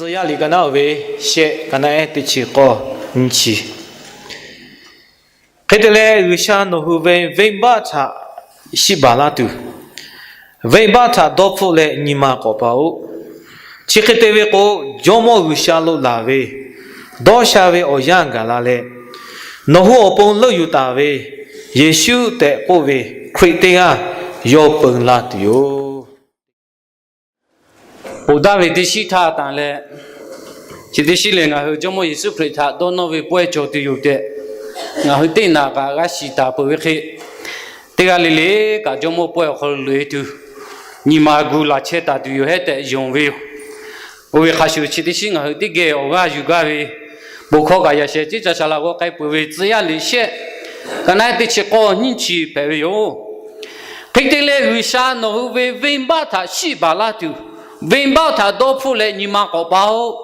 Tcuh yaˇ liꞈ ka naˉ oˇ ve shehˆ, ka naˉ ehˉ teˇ chi k'awˇ nyiˇ chi. Hk'e te leh, G'uiˬsha nawˬ hui ve venˇbaˆ htaꞈ shiˆ baˬ laˇ tuˬ, venˇbaˆ htaꞈ dawˇ hpfuhˆ leh nyi ma k'awꞈ paˍ-oˆ. Chi hk'e te ve k'o, Jawˇmawˇ G'uiˬsha lo laˬ ve dawˇ sha ve awˬ yanˇ gaˬ la leh, nawˬ hui awˬ pon leuˆ yuˬ taˍ ve Yeˍsuˆ tehꞈ k'oˆ ve Hkriꞈ teˇ g'aˇ yawˇ peu la tuˬ yoˬ. Ponˬ daˇ ve teˇ shiˉ htaˇ tanˬ leh, chi teˇ shiˉ lehˬ, ngaˬ hui Jawˇmawˇ Yeˍsuˆ Hkriꞈ htaꞈ dawˇ nawˇ ve pawehˇ cawˬ tuˬ yoˬ tehꞈ ngaˬ hui teˇ naꞈ kaꞈ g'a shiˍ taˍ peuˬ ve hk'e, teˇ g'aˇ le le kaꞈ Jawˇmawˇ pawehˇ awˬ hk'aw lo loꞈ-e tuˬ, nyi ma gu laˬ chehˇ taˍ tuˬ yoˬ hehˉ tehꞈ yonˍ ve yoˬ. Oˇ ve hk'a shuˍ, chi teˇ shiˉ ngaˬ hui teˇ geh awˬ g'aˇ yuˬ gaˇ ve, bon hkawˇ kaꞈ yaꞈ sheh ciˉ ca sha la g'awˇ k'ai peuˬ ve Tcuh yaˇ liꞈ shehˆ, ka naˉ ehˉ teˇ chi k'awˇ nyiˇ chi hpehꞈ ve yoˬ. Hk'e te leh, G'uiˬsha nawˬ hui ve venˇbaˆ htaꞈ shiˆ baˬ laˇ tuˬ, venˇbaˆ htaꞈ dawˇ hpfuhˆ leh nyi ma k'awꞈ paˍ-oˆ.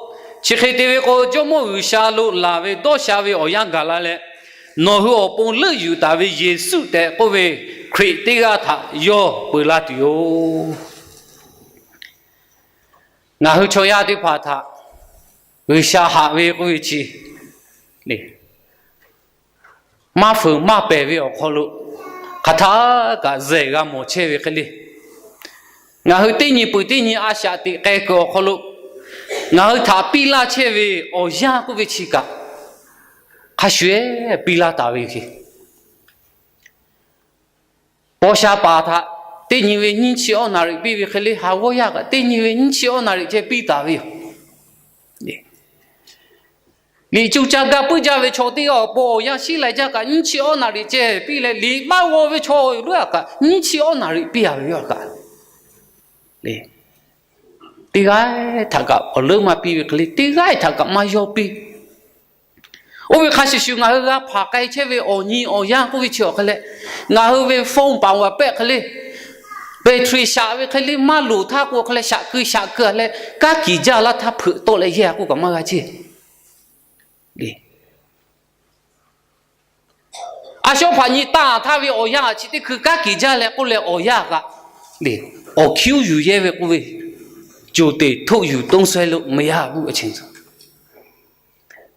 Chi hk'e te ve k'o, Jawˇmawˇ G'uiˬsha lo laˬ ve dawˇ sha ve awˬ yanˇ gaˬ la leh, nawˬ hui awˬ pon leuˆ yuˬ taˍ ve Yeˍsuˆ tehꞈ k'oˆ ve Hkriꞈ teˇ g'aˇ htaꞈ yawˇ peu laˇ tuˬ yoˬ. Ngaˬ hui chaw yaˇ teˇ hpaˍ htaꞈ G'uiˬsha haꞈ ve k'oˆ ve chi, maˇ fuiˍ maˇ pehˬ ve awˬ hk'aw lo hk'aˬ htaˆ kaꞈ zehˬ g'a mawˬ chehˇ ve hk'e le. Ngaˬ hui teˇ nyi peuˬ teˇ nyi a shaꞈ teꞈ k'ai kuiˬ awˬ hk'aw lo, ngaˬ hui htaꞈ piˇ laˇ chehˇ ve awˬ yanˇ k'oˆ ve chi kaꞈ, hk'a shuˍ ehˉ piˇ laˇ taˍ ve yoˬ. Paw sha paˍ htaꞈ teˇ nyi ve nyiˇ chi awˇ naˍ riꞈ piˇ ve hk'e le, ha g'awˇ yaˇ kaꞈ teˇ nyi ve nyiˇ chi awˇ naˍ riꞈ ceh piˇ taˍ ve yoˬ. Liꞈ cuˇ caˇ gaˇ puiˉ jaˇ ve chaw teˇ g'aˇ awˬ pon awˬ yanˇ shiˉ lai jaˇ kaꞈ nyiˇ chi awˇ naˍ riꞈ ceh piˇ leh, liꞈ maˇ g'aw ve chaw yoˬ leuˉ a kaꞈ nyiˇ chi awˇ naˍ riꞈ piˇ a ve yoˬ kaꞈ, teˇ g'aˇ htaꞈ kaꞈ awˬ leuˉ maˇ piˇ ve hk'e le, teˇ g'aˇ htaꞈ kaꞈ maˇ yawˇ piˇ. Oˇ ve hk'a shuˍ shuˍ, ngaˬ hui g'a hpanˍ k'ai chehˇ ve awˬ nyi awˬ yanˇ k'oˆ ve chi awˬ hk'e leh, ngaˬ hui ve phone paˍ paˍ pehˆ hk'e le, battery shaꞈ ve hk'e le, maˇ loˍ htaˇ k'o hk'e leh shaꞈ keu shaꞈ keu a leh, kanˉ kiˬ jaˇ laˇ htaˇ hpeuꞈ tawˆ leh yehˇ a k'oˆ kaꞈ maˇ g'a ceˇ. A shawˉ hpaꞈ nyi tanˇ htaˇ ve awˬ yanˇ chi teˇ hkui kanˉ kiˬ jaˇ leh k'oˆ leh awˬ yanˇ kaꞈ, awˬ hkiˉ yuˬ yehˇ ve k'oˆ ve, ကြိုတင်ထုတ်ယူသုံးစွဲလို့မရဘူး အချိန်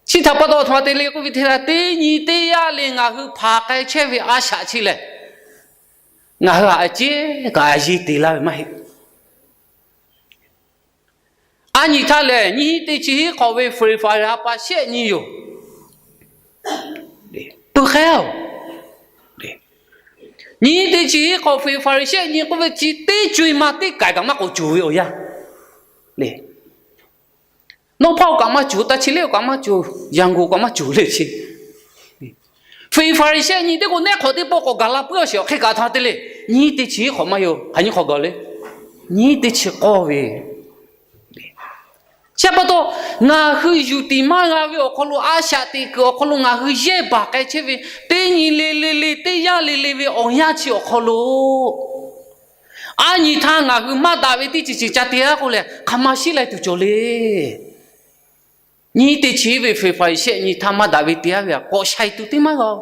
Chi htaꞈ pa taw, a htoꞈ ma te le k'oˆ ve htaˇ, teˇ nyi teˇ yanˇ le ngaˬ hui hpanˍ k'ai chehˇ ve a shaꞈ chi lehˬ, ngaˬ hui htaꞈ a ciˉ kaꞈ a yeˇ te laˇ ve maˇ heˆ. A nyi htaˇ lehˬ, nyiˇ teˇ chi hiˉ hk'awꞈ ve February ha pa shehˆ nyi yoˬ. Peuˬ hk'e-oˬ, nyiˇ teˇ chi hiˉ hk'awꞈ February shehˆ nyi k'oˆ ve chi teˇ co-e ma teˇ k'ai kaꞈ maˇ k'awꞈ coˬ ve awˬ yanˇ le. Nawˉ hpawˇ kaꞈ maˇ coˬ, taˇ chi le kaꞈ maˇ coˬ, Yangon kaꞈ maˇ coˬ le chi. February shehˆ nyi teˇ k'o, neˉ hk'awꞈ teˇ pawˆ k'awꞈ gaˬ la puiˉ a sheˍ, hk'e kaꞈ htaˇ te le, nyiˇ teˇ chi hiˉ hk'awꞈ maˇ yoˬ. Hk'aˬ nyiˇ hk'awꞈ gaˬ le, nyiˇ teˇ chi k'awˇ ve Chi pa taw, ngaˬ hui yuˬ tiˍ maˇ g'a ve awˬ hk'aw lo, a shaꞈ teꞈ kuiˬ awˬ hk'aw lo ngaˬ hui yehˇ baˬ k'ai chehˇ ve, teˇ nyi le le le, teˇ yanˇ le le ve awˬ yanˇ chi awˬ hk'aw lo, a nyi htaˇ ngaˬ hui maˇ daꞈ ve teˇ ceuˬ ceuˬ ca te-a k'oˆ leh, hk'aˬ ma shiˉ lai tuˬ cawˬ le. Nyiˇ teˇ chi ve February shehˆ nyi htaˇ maˇ daꞈ ve te-a ve htaꞈ k'awꞈ shaiˍ tuˬ teˇ maˇ g'a-oˬ.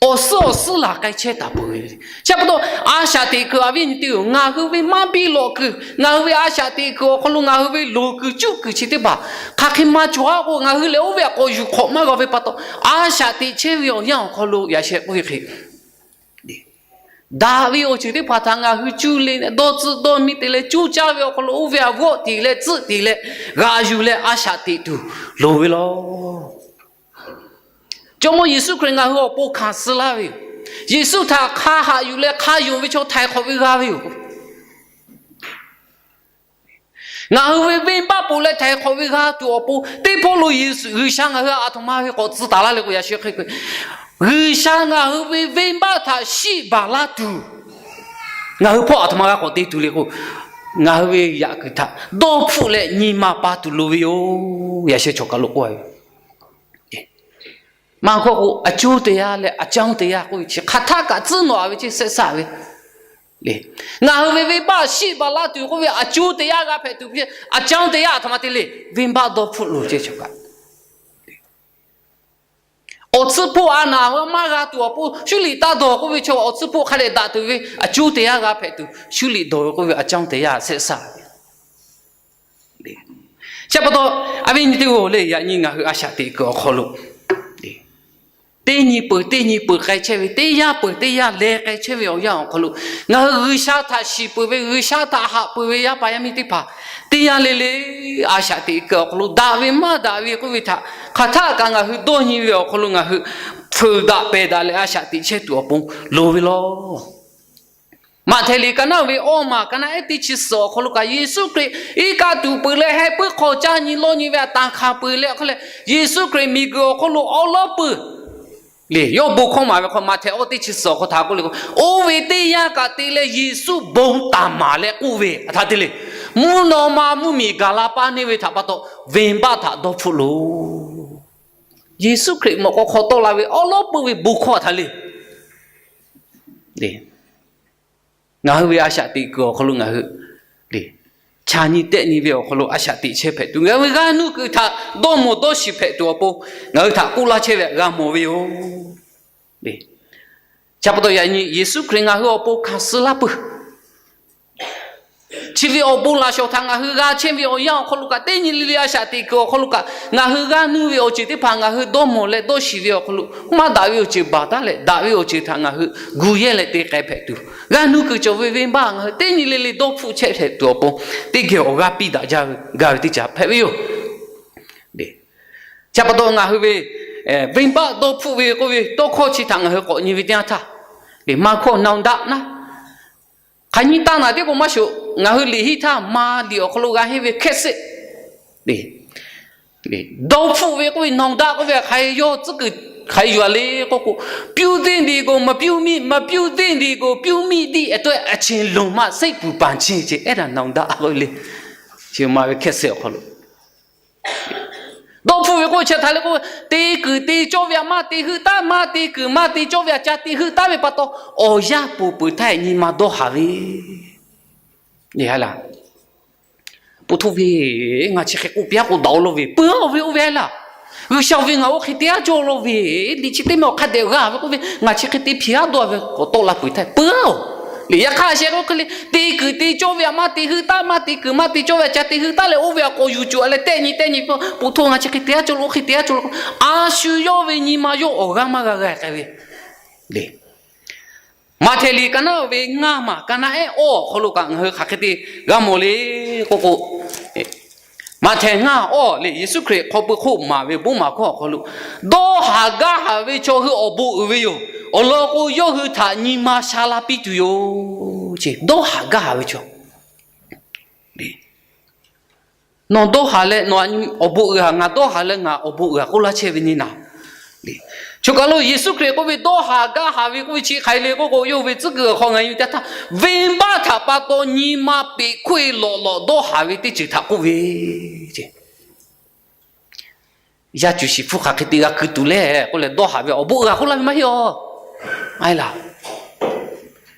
Awˬ suhˉ awˬ suhˉ laˬ k'ai chehˇ taˍ peuˬ ve. Chi pa taw, a shaꞈ teꞈ kuiˬ, a viˉ nyi teˇ-oˬ, ngaˬ hui ve maˇ biˇ lawꞈ kuiˬ, ngaˬ hui ve a shaꞈ teꞈ kuiˬ awˬ hk'aw lo ngaˬ hui ve loˍ kuiˬ cuˇ kuiˬ chi teˇ hpaˍ hk'aˬ hk'e maˇ cawˬ-a k'o, ngaˬ hui lehˬ oˇ ve htaꞈ k'awꞈ yuˬ hk'awꞈ maˇ g'a ve pa taw, a shaꞈ teꞈ chehˇ ve awˬ yanˇ awˬ hk'aw lo yaꞈ sheh k'oˆ ve hk'e, daꞈ ve awˬ ceuˬ teˇ hpaˍ htaꞈ ngaˬ hui cuˇ le, dawˇ tcuhˆ dawˇ miˇ te leh cuˇ caˇ ve awˬ hk'aw lo oˇ ve htaꞈ vawˆ tiˍ leh tcuhˆ tiˍ leh g'aꞈ yuˬ leh a shaꞈ teꞈ tuˬ loˍ ve law. Jawˇmawˇ Yeˍsuˆ Hkriꞈ ngaˬ hui awˬ pon hkanˍ suh laˇ ve yoˬ. Yeˍsuˆ htaꞈ hk'a haꞈ yuˬ leh hk'a yonˍ ve chaw htaiˍ hk'awꞈ ve g'a ve yoˬ. Ngaˬ hui ve venˇbaˆ ponˬ leh htaiˍ hk'awꞈ ve g'a tuˬ awˬ pon, teˇ hpawˇ lo Yeˍsuˆ G'uiˬsha ngaˬ hui a htoꞈ ma ve k'awꞈ tcuh taˍ laˇ le k'o, yaꞈ sheh hk'e k'o, G'uiˬsha ngaˬ hui ve venˇbaˆ htaꞈ shiˆ baˬ laˇ tuˬ, ngaˬ hui hpawˇ a htoꞈ ma g'a k'awꞈ te tuˬ le k'o, ngaˬ hui ve yaꞈ kuiˬ htaꞈ dawˇ hpfuhˆ leh nyi ma pa tuˬ loˍ ve yoˬ. Yaꞈ sheh chaw kaˬ lo k'oˆ a ve maˇ hkawˇ k'o, အကျိုးတရား leh အကြောင်းတရား k'oˆ ve chi hk'aˬ htaˆ kaꞈ tcuhˉ nawꞈ a ve ceˇ, shehˆ saˆ ve le. Ngaˬ hui ve venˇbaˆ shiˆ baˬ laˇ tuˬ k'oˆ ve အကျိုးတရား g'a hpehꞈ tuˬ, အကြောင်းတရား a htoꞈ ma te le, venˇbaˆ dawˇ hpfuhˆ loˍ ceˇ chaw kaꞈ. Awˬ tsuhˇ hpoˆ a naˍ maˇ g'a tuˬ awˬ pon shuˉ liꞈ taˇ dawˬ k'oˆ ve chaw, awˬ tsuhˇ hpoˆ hk'a dehꞈ daꞈ tuˬ ve အကျိုးတရား g'a hpehꞈ tuˬ, shuˉ liꞈ dawˬ ve k'oˆ ve အကြောင်းတရား shehˆ saˆ ve Chi pa taw, a viˉ nyi teˇ g'aˇ-oˬ le, yaꞈ nyi ngaˬ hui a shaꞈ teꞈ kuiˬ awˬ hk'aw lo teˇ nyi peuˬ teˇ nyi peuˬ k'ai chehˇ ve, teˇ yanˇ peuˬ teˇ yanˇ leh k'ai chehˇ ve awˬ yanˇ awˬ hk'aw lo, ngaˬ hui G'uiˬsha htaꞈ shiˍ peuˬ ve, G'uiˬsha htaꞈ haꞈ peuˬ ve yaˇ paˍ yaˇ miˇ teˇ hpaˍ teˇ yanˇ le le a shaꞈ teꞈ kuiˬ awˬ hk'aw lo daꞈ ve maˇ daꞈ ve k'oˆ ve htaꞈ hk'aˬ htaˆ kaꞈ ngaˬ hui dawˇ nyi ve awˬ hk'aw lo ngaˬ hui hpeuꞈ daꞈ pehˬ daꞈ leh a shaꞈ teꞈ chehˇ tuˬ awˬ pon loˍ ve law. Maꞈhtehˍ liꞈ ka naˆ ve awˇ maˬ ka naˆ ehˉ teˇ chi suhˍ awˬ hk'aw lo kaꞈ Yeˍsuˆ Hkriꞈ iˉ kaˆ tuˬ peuˬ leh heh puiˉ hk'aw caˇ nyi lawˇ nyi ve a tanˍ hkanˍ peuˬ leh awˬ hk'aw leh, Yeˍsuˆ Hkriꞈ miˬguiˬ awˬ hk'aw lo awˉ lawˉ peuˬ le, yawˇ bon hkawˇ maˍ ve hk'aw Maꞈhtehˍ awˇ teˇ chi suhˍ awˬ hk'aw htaꞈ k'oˆ le k'o, oˇ ve teˇ yanˇ kaꞈ te leh Yeˍsuˆ bon taˍ maˍ leh k'oˆ ve htaꞈ te le, mvuhˇ naw ma mvuhˇmiˬ gaˬ la paˇ neˇ ve htaꞈ pa taw, venˇbaˆ htaꞈ dawˇ hpfuhˆ loˬ. Yeˍsuˆ Hkriꞈ mawꞈ k'aw hk'aw tawˆ la ve awˉ lawˉ peuˬ ve bon hkawˇ htaꞈ le ngaˬ hui ve a shaꞈ teꞈ kuiˬ awˬ hk'aw lo ngaˬ hui chaꞈ nyi tehˆ nyi ve awˬ hk'aw lo a shaꞈ teꞈ chehˇ hpehꞈ tuˬ, ngaˬ hui ve g'aˇ nuˇ kuiˬ htaꞈ dawˇ mawˬ dawˇ shiˍ hpehꞈ tuˬ awˬ pon ngaˬ hui htaꞈ k'oˆ laˇ chehˇ ve g'a mawˬ ve yoˬ. Chi pa taw yaꞈ nyi Yeˍsuˆ Hkriꞈ ngaˬ hui awˬ pon hkanˍ suh laˇ peuˬ. Chi ve awˬ bon laꞈ shawˍ htaꞈ ngaˬ hui g'a chehˇ ve awˬ yanˇ awˬ hk'aw lo kaꞈ, teˇ nyi le le a shaꞈ teꞈ kuiˬ awˬ hk'aw lo kaꞈ, ngaˬ hui g'aˇ nuˇ ve awˬ ceuˬ teˇ hpaˍ ngaˬ hui dawˇ mawˬ leh dawˇ shiˍ ve awˬ hk'aw lo maˇ daꞈ ve awˬ ceuˬ baˬ taˉ leh, daꞈ ve awˬ ceuˬ htaꞈ ngaˬ hui gu yehˇ leh te k'ai hpehꞈ tuˬ, g'aˇ nuˇ kuiˬ cawˬ ve venˇbaˆ ngaˬ hui teˇ nyi le le dawˇ hpfuhˆ chehˇ hpehꞈ tuˬ awˬ pon, teˇ geh awˬ g'aˇ piˇ daꞈ jaˇ ve gaˇ ve teˇ caꞈ hpehꞈ ve yoˬ. Chi pa taw ngaˬ hui ve venˇbaˆ dawˇ hpfuhˆ ve k'oˆ ve tawˇ hkawˇ chi htaꞈ ngaˬ hui k'awꞈ nyi ve teˇ yanˇ htaˇ, maˇ hkawˇ naoˬ daꞈ naˉ, hk'aˬ nyi taˇ naˍ tiˉ k'o maˇ shoˍ, ngaˬ hui liꞈ hiˆ htaˇ ma liꞈ awˬ hk'aw lo g'a henˇ ve hkehˇ seˆ dawˇ hpfuhˆ ve k'oˆ ve naoˬ daꞈ k'oˆ ve hk'aˬ hk'e yawˇ tcuhˉ kuiˬ hk'aˬ hk'e yuˬ a le k'oˆ k'o, ပြုသင့်သည်ကို မပြုမိ၊ မပြုသင့်သည်ကို ပြုမိသည့်အတွက် အချိန်လွန်မှ စိတ်ပူပန်ခြင်း ceh ehˉ daꞈ naoˬ daꞈ k'oˆ ve le. Chi ma ve hkehˇ seˆ awˬ hk'aw lo dawˇ hpfuhˆ ve k'oˆ chi htaꞈ le k'o, te kuiˬ te cawˇ ve aꞈ maˇ te heuˆ taˉ, maˇ te kuiˬ maˇ te cawˇ ve aꞈ ca te heuˆ taˉ ve pa taw, awˬ yanˇ ponˬ peuˬ htaˇ nyi ma dawˇ haˍ ve le. Laˬ, po htoˇ ve, ngaˬ chi hk'e k'oˆ piˇ-aˉ k'o daꞈ-o law ve, peuˬ-aˉ ve oˇ ve a laˬ. G'uiˬsha ve ngaˬ oˇ hk'e te-aˉ cawˇ law ve, liꞈ chi teˇ mehˆ awˬ hk'a dehꞈ g'a ve k'oˆ ve, ngaˬ chi hk'e te hpiˇ-aˉ dawˇ ve k'awꞈ tawˆ la peuˬ htaˇ peuˬ-aˉ-oˬ. Liꞈ yaꞈ hk'aˇ sheh k'oˆ hk'e le, te kuiˬ te cawˇ ve aꞈ maˇ te heuˆ taˉ, maˇ te kuiˬ maˇ te cawˇ ve aꞈ ca te heuˆ taˉ leh oˇ ve aꞈ k'awꞈ yuˬ cuˬ-a leh tehˆ nyi tehˆ nyi, po htoˇ ngaˬ chi hk'e te-aˉ cawˇ lo, oˇ hk'e te-aˉ cawˇ lo, a shu yawˇ ve nyi ma yawˇ awˬ g'aˇ maˇ g'a g'a k'ai ve le. Maꞈhtehˍ liꞈ ka naˆ ve ngaˇ maˬ ka naˆ ehˉ awˇ awˬ hk'aw lo kaꞈ ngaˬ hui hk'aˬ hk'e te g'a mawˬ le k'oˆ k'o, Maꞈhtehˍ ngaˇ awˇ le, Yeˍsuˆ Hkriꞈ hk'aw pui hk'oˆ maˍ ve bon maˍ hkawˇ awˬ hk'aw lo, dawˇ haˍ gaˇ haˍ ve chaw hui awˬ bon uiˍ ve yoˬ. Awˬ lawn k'o, yawˇ hui htaꞈ nyi ma sha la piˇ tuˬ yoˬ. Dawˇ haˍ gaˇ haˍ ve chaw Nawˬ dawˇ haˍ leh nawˬ awˬ bon uiˍ-aˬ, ngaˬ dawˇ haˍ leh ngaˬ awˬ bon uiˍ-aˬ k'oˆ laˇ chehˇ ve nyi naˍ. Chi kaˬ lo Yeˍsuˆ Hkriꞈ k'oˆ ve dawˇ haˍ gaˇ haˍ ve k'oˆ ve chi hk'aˬ hk'e le k'oˆ k'o, yawˇ ve tcuhˉ kuiˬ awˬ hk'aw ngaˬ hui teˇ htaˇ venˇbaˆ htaꞈ pa taw nyi ma peꞈ hkoˆ-e lawꞈ lawꞈ dawˇ haˍ ve teˇ ceuˬ htaꞈ k'oˆ ve ce. Yaˇ cuˬ shiˍ hpfuhˇ hk'aˬ hk'e te g'a keu tuˬ le k'oˆ leh, dawˇ haˍ ve awˬ bon uiˍ-aˬ k'oˆ laˇ ve maˇ heˆ-aˬ. A laˬ,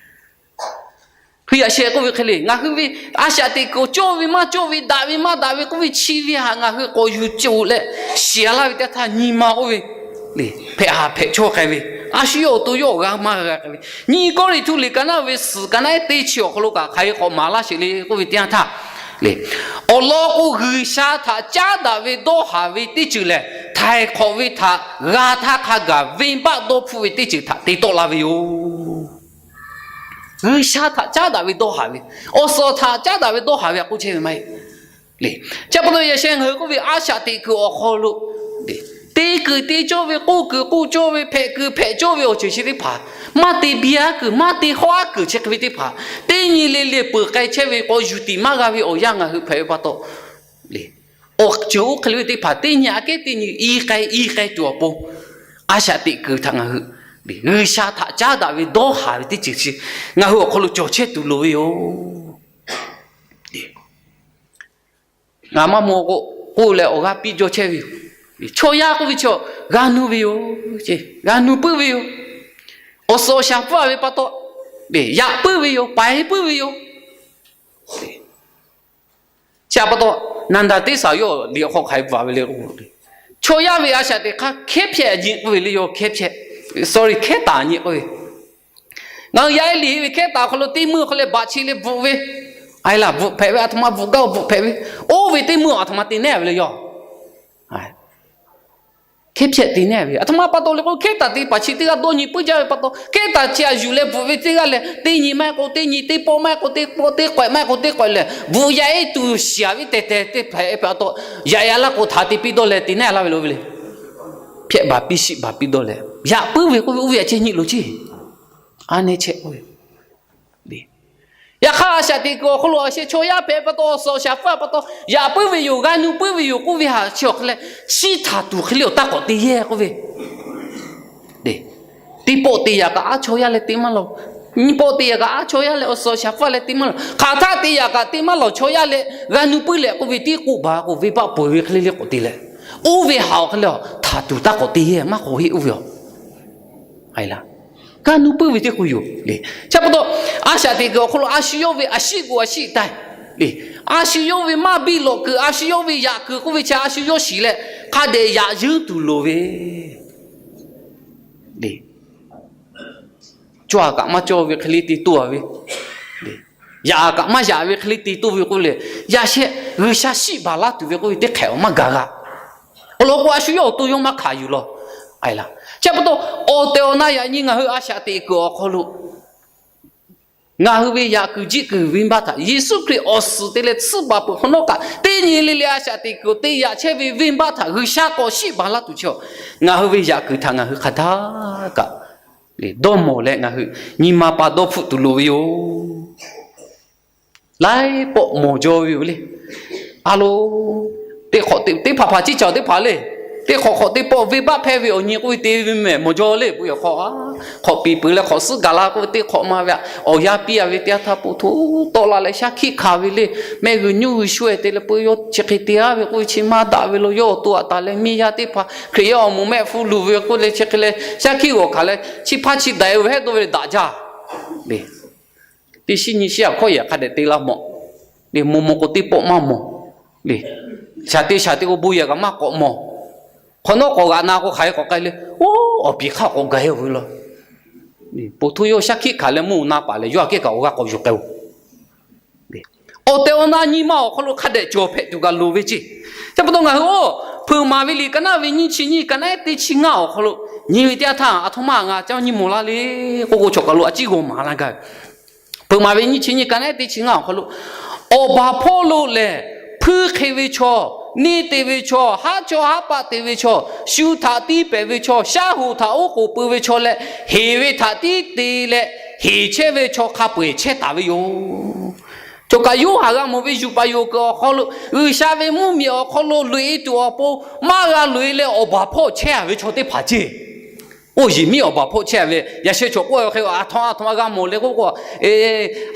hkui yaꞈ sheh k'oˆ ve hk'e le, ngaˬ hui ve a shaꞈ teꞈ kuiˬ cawˇ ve maˇ cawˇ ve, daꞈ ve maˇ daꞈ ve k'oˆ ve chi ve htaꞈ ngaˬ hui k'awꞈ yuˬ coˬ leh shiˍ-a laˇ ve teˇ htaˇ, nyi ma k'oˆ ve hpehꞈ haˍ hpehꞈ chawˇ k'ai ve, a shu yawˇ awˬ to yawˇ awˬ g'aˇ maˇ g'a k'ai ve, nyi Kawˇrenˍhtuˆ liꞈ ka naˆ ve suhˍ ka naˆ ehˉ teˇ chi awˬ hk'aw lo kaꞈ hk'aˬ hk'e k'awꞈ maˍ laˇ sheˍ le k'oˆ ve teˇ yanˇ htaˇ, awˬ lawn k'o, G'uiˬsha htaꞈ caˉ daꞈ ve dawˇ haˍ ve teˇ ceuˬ lehˬ, htaiˍ hk'awꞈ ve htaꞈ g'a htaˇ hk'a gaˬ venˇbaˆ dawˇ hpfuhˆ ve teˇ ceuˬ htaꞈ te tawˆ la ve yoˬ. G'uiˬsha htaꞈ caˉ daꞈ ve dawˇ haˍ ve, awˬ suhˍ htaꞈ caˉ daꞈ ve dawˇ haˍ ve aꞈ k'oˆ chehˇ ve maˇ heˆ. Chi pa taw yaꞈ sheh ngaˬ hui k'oˆ ve a shaꞈ teꞈ kuiˬ awˬ hk'aw lo te kuiˬ te cawˇ ve, k'oˆ kuiˬ k'oˆ cawˇ ve, hpehꞈ kuiˬ hpehꞈ cawˇ ve awˬ ceuˬ chi teˇ hpaˍ, maˇ te biˇ-aˉ kuiˬ, maˇ te hawˉ-aˉ kuiˬ chi hk'e ve teˇ hpaˍ, teˇ nyi le le peuˬ k'ai chehˇ ve k'awꞈ yuˬ tiꞈ maˇ g'a ve awˬ yanˇ ngaˬ hui hpehꞈ ve pa taw, awˬ ceuˬ oˇ hk'e le ve teˇ hpaˍ teˇ nyi aꞈ kehˉ teˇ nyi i k'ai i k'ai tuˬ awˬ pon, a shaꞈ teꞈ kuiˬ htaꞈ ngaˬ hui G'uiˬsha htaꞈ caˉ daꞈ ve dawˇ haˍ ve teˇ ceuˬ chi ngaˬ hui awˬ hk'aw lo cawˬ chehˇ tuˬ loˍ ve yoˬ. Ngaˬ maˇ maw k'o, k'oˆ leh awˬ g'aˇ piˇ jaw chehˇ ve yoˬ. Chaw yaˇ k'oˆ ve chi g'a nu ve yoˬ. G'a nu puiˉ ve yoˬ. Awˬ suhˍ awˬ shaˍ pfuhˇ-a ve pa taw, yaꞈ puiˉ ve yoˬ, paiˍ puiˉ ve yoˬ. Chi pa taw, Naˍdaˍ teˇ saˍ yawˇ liꞈ awˬ hk'aw hk'aˬ hk'e bvuhꞈ ve le k'o, chaw yaˇ ve a shaꞈ teꞈ hk'aˇ hkehˉ hpehꞈ nyi k'oˆ ve le, yawˇ hkehˉ hpehꞈ, sorry, hkehˉ taˍ nyi k'oˆ ve. Ngaˬ hui yaˇ ehˉ liꞈ henˇ ve hkehˉ taˍ awˬ hk'aw lo teˇ meuˇ hk'aw leh baꞈ chi leh bvuhꞈ ve, Aˬ laˬ, bvuhꞈ hpehꞈ ve, aˬ htoꞈ ma bvuhꞈ gaˇ bvuhꞈ hpehꞈ ve, oˇ ve teˇ meuˇ aˬ htoꞈ ma te neˉ ve le yoˬ. Hkehˉ hpehꞈ te neˉ ve, aˬ htoꞈ ma pa taw le k'o, hkehˉ taˍ te paˍ chi teˇ g'aˇ dawˇ nyi puiˉ jaˇ ve pa taw, hkehˉ taˍ chi aˬ yuˬ leh bvuhꞈ ve teˇ g'aˇ lehˬ, teˇ nyi maˇ heˆ k'o teˇ nyi, teˇ pawˆ maˇ heˆ k'o teˇ pawˆ, teˇ k'awehꞈ maˇ heˆ k'o teˇ k'awehꞈ lehˬ, bvuhꞈ yaꞈ e tuˬ shiˍ ve tehˬ tehˬ teˇ hpehꞈ pa taw, yaꞈ yaꞈ laˇ k'o htaꞈ te piˇ dawˇ leh te neˉ laˇ ve lo ve le. Hpehꞈ baˬ piˇ shiˆ baˬ piˇ dawˇ leh, yaꞈ puiˉ ve k'oˆ ve oˇ ve yaꞈ chehˇ nyi loˬ ceˇ. A nehˇ chehˇ k'oˆ ve Yaꞈ hk'aˇ, a shaꞈ teꞈ kuiˬ awˬ hk'aw lo a sheh chaw yaˇ hpehꞈ pa taw, awˬ suhˍ awˬ shaˍ hpfuhˇ pa taw, yaꞈ puiˉ ve yoˬ, g'a nu puiˉ ve yoˬ k'oˆ ve htaꞈ chi awˬ hk'aˇ leh, chi htaꞈ tuˬ hk'e le awˬ taˇ k'awꞈ te yehˇ k'oˆ ve, teˇ pawˆ te yaꞈ kaꞈ aˉ chaw yaˇ leh te maˇ lawˬ. Nyiˇ pawˆ te yaꞈ kaꞈ aˉ chaw yaˇ leh awˬ suhˍ awˬ shaˍ hpfuhˇ leh te maˇ lawˬ. Hk'aˬ htaˇ te yaꞈ kaꞈ te maˇ lawˬ chaw yaˇ leh g'a nu puiˉ leh k'oˆ ve tiˉ k'oˆ baˬ k'o, venˇbaˆ peuˬ ve hk'e le le k'awꞈ te leh, oˇ ve htaꞈ awˬ hk'aˇ leh htaꞈ tuˬ taˇ k'awꞈ te yehˇ maˇ k'oˆ heˆ oˇ ve yoˬ. G'a nu puiˉ ve teˇ hkui yoˬ le. Chi pa taw, a shaꞈ teꞈ kuiˬ awˬ hk'aw lo a shu yawˇ ve a shiˆ k'o a shiˆ taiˇ le. A shu yawˇ ve maˇ biˇ lawꞈ kuiˬ, a shu yawˇ ve yaꞈ kuiˬ k'oˆ ve chi a shu yawˇ shiˍ leh, hk'a dehꞈ yaꞈ yeunˇ tuˬ loˍ ve le. Cawˇ a kaꞈ maˇ cawˇ ve hk'e le te toˇ a ve, yaꞈ a kaꞈ maˇ yaꞈ ve hk'e le te toˇ ve k'oˆ leh, yaꞈ shehˆ G'uiˬsha shiˆ baˬ laˇ tuˬ ve k'oˆ ve teˇ hk'ehꞈ awˬ maˇ gaˬ g'a. Awˬ lawn k'o, a shu yawˇ awˬ to yawˇ maˇ hkanˍ yuˬ lawˬ. Chi pa taw, awˬ tehˬ awˬ na yaꞈ nyi ngaˬ hui a shaꞈ teꞈ kuiˬ awˬ hk'aw lo ngaˬ hui ve yaꞈ kuiˬ jiˆ kuiˬ venˇbaˆ htaꞈ Yeˍsuˆ Hkriꞈ awˬ suhˍ te leh tsuhˇ baˬ peuˬ hk'awꞈ nawˉ kaꞈ, teˇ nyi le le a shaꞈ teꞈ kuiˬ te yaꞈ chehˇ ve venˇbaˆ htaꞈ G'uiˬsha k'awꞈ shiˆ baˬ laˇ tuˬ chi, ngaˬ hui ve yaꞈ kuiˬ htaꞈ ngaˬ hui hk'a htaˇ kaꞈ dawˇ mawˬ leh ngaˬ hui nyi ma pa dawˇ hpfuhˆ tuˬ loˍ ve yoˬ. Laiˉ pawˆ mawˬ jaw ve yoˬ le. A lo, teˇ hk'awꞈ teˇ hpaˍ hpaˍ ciˉ caˬ teˇ hpaˍ le. Teˇ hk'awꞈ hk'awꞈ teˇ pawˆ venˇbaˆ hpehˇ ve awˬ nyi k'oˆ ve te ve mehˬ mawˬ jaw le. Peuˬ hk'awꞈ, hk'awꞈ piˍ peuˬ leh hk'awꞈ suhˉ gaˬ la k'oˆ ve teˇ hk'awꞈ ma ve, awˬ yanˇ piˇ a ve teˇ yanˇ htaˇ po hto tawˆ la leh shaˉ hkiˆ hkanˍ ve le. Mehˆ g'uiˬ nyuˇ g'uiˬ shu-e te leh peuˬ yawˇ chi hk'e te a ve k'oˆ ve chi maˇ daꞈ ve lo. Yawˇ awˬ to aꞈ taˍ leh miˇ yaˇ teˇ hpaˍ Hkriꞈ yaˇ awˬ moˍ mehˆ hpfuhˇ luˬ ve k'oˆ leh chi hk'e leh shaˉ hkiˆ g'awˬ hkanˍ leh chi hpaˇ chi daꞈ-e ve hehˆ dawˇ ve le daꞈ jaˇ le. Teˇ shiˉ nyi shiˉ aꞈ hkawˇ yaꞈ hk'a dehꞈ te la mawˬ le. Mawˬ mawˬ k'o teˇ pawˆ maˇ mawˬ le. Shaˍ te shaˍ te k'o bon yaꞈ kaꞈ maˇ k'awꞈ mawˬ. Hk'awꞈ nawˉ k'awꞈ g'aꞈ na k'o hk'aˬ hk'e k'awꞈ k'ai le. Oˇ, awˬ piˍ hk'aˇ k'awꞈ gaˬ-e ve law. Poˬ hto yawˇ shaˉ hkiˆ hkanˍ leh mvuhˇ na paˍ lehˬ, yawˇ aꞈ kehˉ kaꞈ awˬ g'aˇ k'awꞈ yuˬ k'ai-o. Awˬ tehˬ awˬ na nyi ma awˬ hk'aw lo hk'a dehꞈ cawˬ hpehꞈ tuˬ kaꞈ loˍ ve ceˇ. Chi pa taw ngaˬ hui oˇ, Hpeuꞈ maˍ ve liꞈ ka naˉ ve nyiˇ chi nyiˇ, ka naˉ ehˉ teˇ chi ngaˇ awˬ hk'aw lo nyi ve teˇ yanˇ htaˇ, aˬ htoꞈ ma ngaˬ ca nyi mawˬ la le k'oˆ k'o, chaw kaˬ lo a ciˉ g'aw maˍ laˇ gaˇ ve. Hpeuꞈ maˍ ve nyiˇ chi nyiˇ, ka naˉ ehˉ teˇ chi ngaˇ awˬ hk'aw lo, awˬ baˬ hpawˇ lo lehˬ, hpuiˇ hk'e ve chaw, neˇ te ve chaw, haˉ chawˇ haˉ paˆ te ve chaw, shu htaꞈ tiˇ pehˍ ve chaw, shaˉ hoꞈ htaꞈ oˉ k'oˍ pui ve chaw leh, heˍ ve htaꞈ tiˉ te leh heˍ chehˇ ve chaw hk'a peu-eˬ chehˇ taˍ ve yoˬ. Chaw kaꞈ Yoˇhanˬ g'a mawˬ ve yuˬ paˍ yoˬ kuiˬ awˬ hk'aw lo, G'uiˬsha ve mvuhˇmiˬ awˬ hk'aw lo loꞈ-e tuˬ awˬ pon maˇ g'a loꞈ-e leh awˬ baˬ hpawˇ chehˇ a ve chaw teˇ hpaˍ ceˇ. Oˇ yeˬ miˉ awˬ baˬ hpawˇ chehˇ a ve, yaꞈ sheh chaw k'oˆ ve hk'e, aˬ htoꞈ aˬ htoꞈ ma g'a mawˬ le k'oˆ k'o,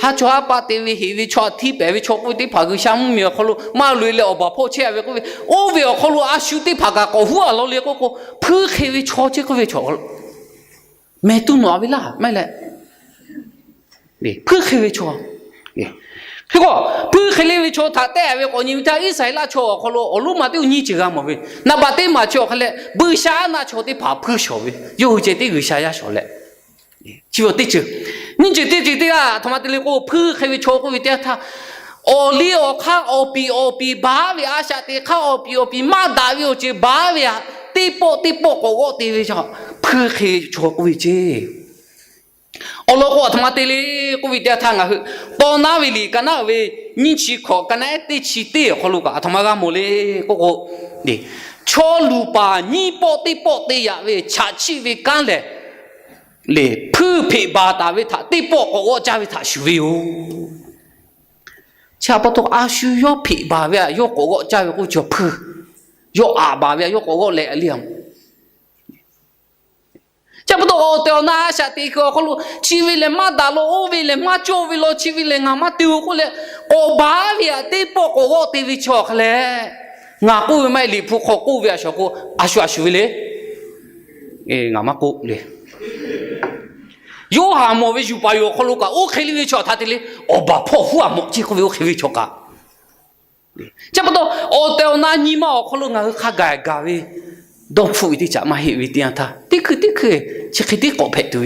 haˉ chawˇ haˉ paˆ te ve, heˍ ve chaw htaꞈ tiˇ pehˍ ve chaw k'oˆ ve teˇ hpaˍ G'uiˬsha mvuhˇmiˬ awˬ hk'aw lo maˇ loꞈ-e leh awˬ baˬ hpawˇ chehˇ a ve k'oˆ ve, oˇ ve awˬ hk'aw lo a shu teˇ hpaˍ kaꞈ k'awꞈ huˉ a law le k'oˆ k'o, hpuiˇ hk'e ve chaw ceˇ k'oˆ ve chaw mehˬ tuˬ nawˬ a ve laˇ maˇ heˆ leh, hpuiˇ hk'e ve chaw. Hk'e k'o, hpuiˇ hk'e le ve chaw htaꞈ tehˆ a ve k'awꞈ nyi ve htaˇ, Iˉsaˍreˍlaˆ chaw awˬ hk'aw lo awˬ lonˉ ma teˇ nyi ceuˬ g'a mawˬ ve, naˍ baꞈ teˇ maˬ chi awˬ hk'a leh buiˇshaˆaˉnaˆ chaw teˇ hpaˍ hpuiˇ shawˍ ve, yawˇ hui ceh tiˉ G'uiˬsha yaˇ shawˍ leh, chi ve teˇ ceuˬ. Nyiˇ ceuˬ teˇ ceuˬ teˇ g'aˇ aˬ htoꞈ ma te le k'o, hpuiˇ hk'e ve chaw k'oˆ ve teˇ yanˇ htaˇ, awˬ liˇ awˬ hk'aˇ awˬ piˍ awˬ piˍ baˬ ve, a shaꞈ teꞈ hk'aˇ awˬ piˍ awˬ piˍ maˇ daꞈ ve awˬ ceuˬ baˬ ve aꞈ, teˇ pawˆ teˇ pawˆ k'awꞈ g'awˆ te ve chaw, hpuiˇ hk'e ve chaw k'oˆ ve ceˇ. Awˬ lawn k'o, aˬ htoꞈ ma te le k'oˆ ve teˇ yanˇ htaˇ, ngaˬ hui tawˇ naˉ ve liꞈ ka naˉ ve nyiˇ chi hkawꞈ, ka naˉ ehˉ teˇ chi teˇ awˬ hk'aw lo kaꞈ aˬ htoꞈ ma g'a mawˬ le k'oˆ k'o, chaw luˬ paˍ nyiˇ pawˆ teˇ pawˆ te yaꞈ ve chaꞈ chiˆ ve kanˉ lehˬ, le hpuiˇ hpeꞈ baˬ taˍ ve htaꞈ teˇ pawˆ k'awꞈ g'awˆ caˇ ve htaꞈ shuˍ ve yoˬ. Chi pa taw, a shu yawˇ hpeꞈ baˬ ve aꞈ yawˇ k'awꞈ g'awˆ caˇ ve k'oˆ ve chaw hpuiˇ, yawˇ aꞈ baˬ ve aꞈ yawˇ k'awꞈ g'awˆ leh le a Chi pa taw, awˬ tehˬ awˬ na a shaꞈ teꞈ kuiˬ awˬ hk'aw lo, chi ve lehˬ maˇ daꞈ law, oˇ ve lehˬ maˇ cawˇ ve law, chi ve lehˬ ngaˬ maˇ te-o k'oˆ leh, k'awꞈ baˬ ve aꞈ teˇ pawˆ k'awꞈ g'awˆ te ve chaw hk'a leh, ngaˬ k'oˆ ve maˇ heˆ, Liꞈ hpu hk'aw k'oˆ ve a shaꞈ k'o, a shu a shuˍ ve le. Ngaˬ maˇ k'oˆ le. Yoˇhanˬ mawˬ ve yuˬ paˍ yoˬ awˬ hk'aw lo kaꞈ, oˇ hk'e le ve chaw htaꞈ te le, awˬ baˬ hpawˇ huˉ aꞈ mawꞈ ceˇ k'oˆ ve oˇ hk'e ve chaw kaꞈ Chi pa taw, awˬ tehˬ awˬ na nyi ma awˬ hk'aw lo ngaˬ hui hk'a gaˬ gaˬ ve dawˇ hpfuhˆ ve teˇ caꞈ maˇ heˆ ve teˇ yanˇ htaˇ, teˇ hkui teˇ hkui chi hk'e tiˉ k'awꞈ hpehꞈ tuˬ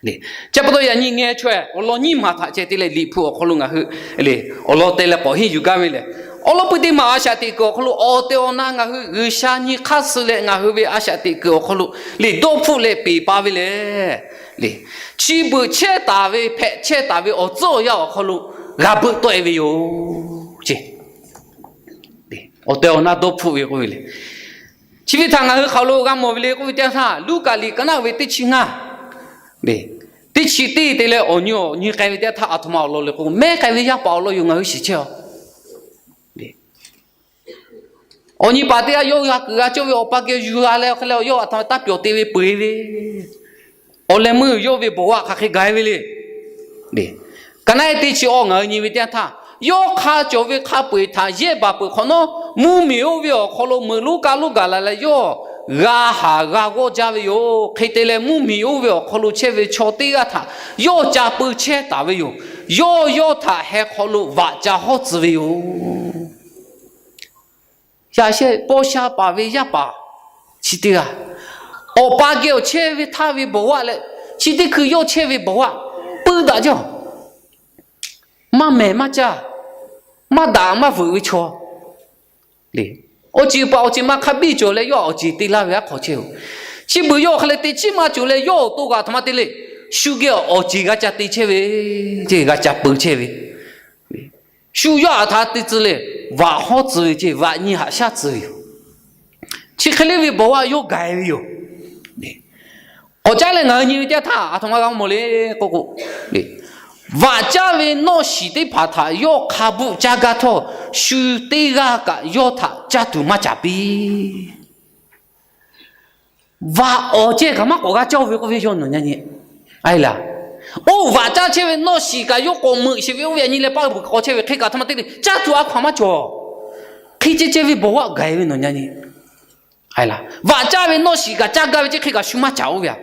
ve, Chi pa taw yaꞈ nyi ngeh chaweh awˬ lawn nyiˇ maˬ htaꞈ ceh te leh Liꞈ hpu awˬ hk'aw lo ngaˬ hui awˬ lawn te leh k'awꞈ henˇ yuˬ gaˇ ve lehˬ, awˬ lawn pui teˇ maˬ a shaꞈ teꞈ kuiˬ awˬ hk'aw lo awˬ tehˬ awˬ na ngaˬ hui G'uiˬsha nyi hk'aˇ suh leh ngaˬ hui ve a shaꞈ teꞈ kuiˬ awˬ hk'aw lo lehˬ dawˇ hpfuhˆ leh peˬ pa ve lehˬ, chi beuꞈ chehˇ taˍ ve hpehꞈ chehˇ taˍ ve awˬ tcuhˉ awˬ yanˇ awˬ hk'aw lo g'a beuꞈ tawˆ e ve yoˬ. Awˬ tehˬ awˬ na dawˇ hpfuhˆ ve k'oˆ ve le. Chi ve htaꞈ ngaˬ hui hk'aˬ lo g'a mawˬ ve le k'oˆ ve teˇ yanˇ htaˇ, Luˉkaꞈ liꞈ ka naˆ ve teˇ chi ngaˇ teˇ chi teˇ te leh awˬ nyi awˬ nyi k'ai ve teˇ yanˇ htaˇ, aˬ htoꞈ ma awˬ lawn le k'o, mehˉ k'ai ve yaˇ paˍ awˬ lawn yoˬ ngaˬ hui shiˍ chehˇ a. Awˬ nyi paˍ teˇ g'aˇ yawˇ g'a kuiˬ g'a cawˇ ve awˬ pa geh yuˬ g'a leh awˬ hk'e leh yawˇ aˬ htoꞈ ma taˇ pyawˬ te ve peu eˬ ve, awˬ leh meuˇ yawˇ ve bawˬ g'aˇ hk'aˬ hk'e gaˬ e ve le. Ka naˆ eˉ teˇ chi awˬ ngaˬ hui nyi ve teˇ yanˇ htaˇ, yawˇ hk'a cawˬ ve hk'a peu eˬ htaꞈ yehˇ baˬ peuˬ hk'awꞈ nawˉ, mvuhˇmiˬ oˇ ve awˬ hk'aw lo meuꞈ lonˉ kaˇ lonˉ gaˬ la leh yawˇ g'a haˍ g'a g'awˇ jaˇ ve yoˬ. Hk'e te leh mvuhˇmiˬ oˇ ve awˬ hk'aw lo chehˇ ve chaw teˇ g'aˇ htaꞈ yawˇ ca peu chehˇ taˍ ve yoˬ. Yawˇ yawˇ htaꞈ heh hk'aw lo vaꞈ ca hawˉ tcuh ve yoˬ. Yaꞈ sheh paw sha paˍ ve yaˇ paˍ chi teˇ g'aˇ, awˬ pa geh awˬ chehˇ ve htaˇ ve bawˬ g'aˇ leh, chi teˇ hkui yawˇ chehˇ ve bawˬ g'aˇ puiˉ daꞈ jaˇ. Maˇ mehˬ maˇ caˇ, maˇ daꞈ maˇ veuꞈ ve chaw le. Awˬ ceˬ paˍ awˬ ceˬ ma hk'a biˇ cawˬ leh yawˇ awˬ ceˬ te laˇ ve aˉ hk'aw chehˇ-oˬ. Chi beuꞈ yawˇ hk'a leh teˇ chiˉ maˇ cawˬ leh yawˇ awˬ to g'a aˬ htoꞈ ma te le, shu geh awˬ ceˬ g'a ca te chehˇ ve, g'a ca peu chehˇ ve, shu yawˇ aˬ htoꞈ ma te tcuh le, vaꞈ hawˉ tcuh ve ceˇ, vaꞈ nyi haꞈ shaˉ tcuh ve yoˬ. Chi hk'e le ve bawˬ g'aˇ yawˇ gaˬ e ve yoˬ. K'awꞈ caˉ leh ngaˬ hui nyi ve teˇ yanˇ htaˇ aˬ htoꞈ ma g'a mawˬ le k'oˆ k'o, vaꞈ caˇ ve nawˇ shiˍ teˇ hpaˍ htaꞈ yawˇ hk'a bvuhˆ caˇ gaˇ htawˇ, shu teˇ g'aˇ kaꞈ yawˇ htaꞈ caˇ tuˬ maˇ caˍ piˇ. Vaꞈ awˬ ceh kaꞈ maˇ k'awꞈ g'a caˇ ve k'oˆ ve yawˇ nawˬ nyi nyi a laˬ. Oˇ vaꞈ caˇ chehˇ ve nawˇ shiˍ kaꞈ yawˇ k'awꞈ meuꞈ sheˍ ve oˇ ve yaꞈ nyi leh paˇ bvuhˬ k'awꞈ chehˇ ve hk'e kaꞈ aˬ htoꞈ ma te le caˇ tuˬ a hkaw-anˬ maˇ cawˬ. Hk'e ceh ceh ve bawˬ g'aˇ gaˬ e ve nawˬ nyi nyi a laˬ. Vaꞈ caˇ ve nawˇ shiˍ kaꞈ caˇ gaˇ ve ceˇ hk'e kaꞈ shu maˇ caˍ oˇ ve a